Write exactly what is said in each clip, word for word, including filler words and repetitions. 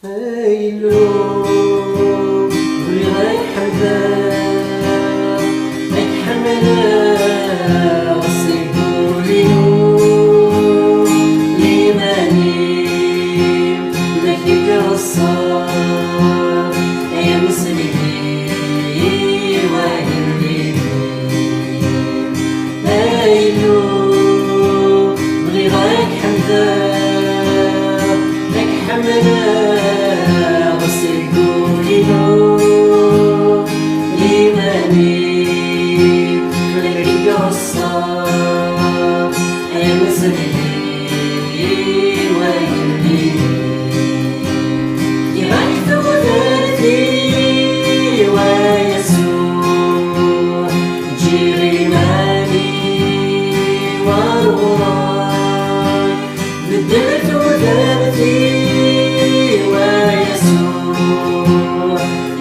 Ay Illu, bɣiɣ ad k-ḥemdeɣ, ad k-ḥemdeɣ seg wul-inu, liman-iw la k-id-ireṣṣa, ay ameslek-iw agellid. Ay Illu, bɣiɣ ad k-ḥemdeɣ, ad k-ḥemdeɣ seg wul-inu, liman-iw la k-id-ireṣṣa, ay ameslek-iw agellid. Yak tudert-iw, a Yasuɛ, ǧǧiɣ iman-iw ar ɣur-k. Beddel tudert-iw, a Yasuɛ,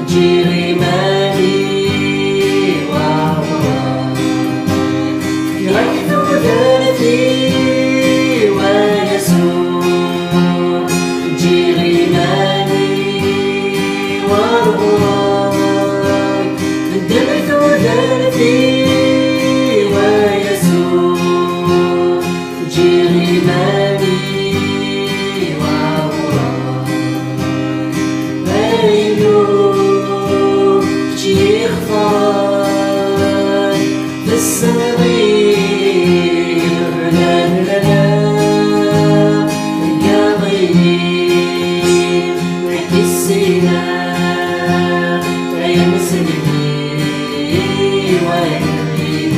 ǧǧiɣ iman-iw ar ɣur-k. Yak tudert-iw, a Yasuɛ, ǧǧiɣ iman-iw ar ɣur-k. Beddel tudert-iw, a Yasuɛ, ǧǧiɣ iman-iw ar ɣur-k. Ay Illu, kečč i ixeṭṭren, tessneḍ-iyi qbel ad nella, tgaḍ-iyi, ad k-issineɣ, ay ameslek-iw agellid.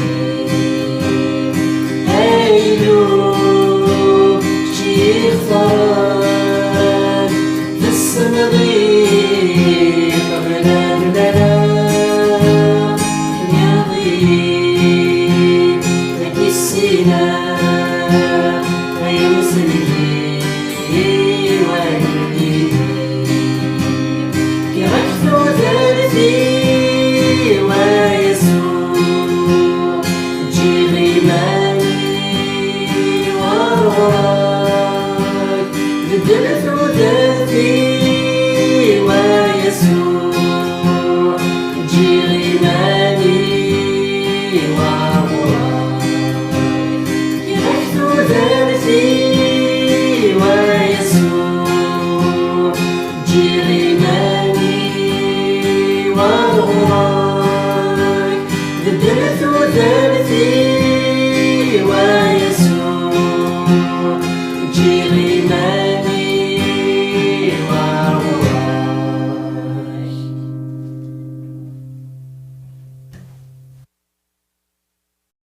Ay Illu, kečč i ixeṭṭren, tessneḍ-iyi qbel ad nella, tgaḍ-iyi, ad k-issineɣ, ay ameslek-iw agellid. Yak tudert-iw, a Yasuɛ, ǧǧiɣ iman-iw ar ɣur-k. Beddel tudert-iw, a Yasuɛ, ǧǧiɣ iman-iw ar ɣur-k. Yak tudert-iw, a Yasuɛ, ǧǧiɣ iman-iw ar ɣur-k.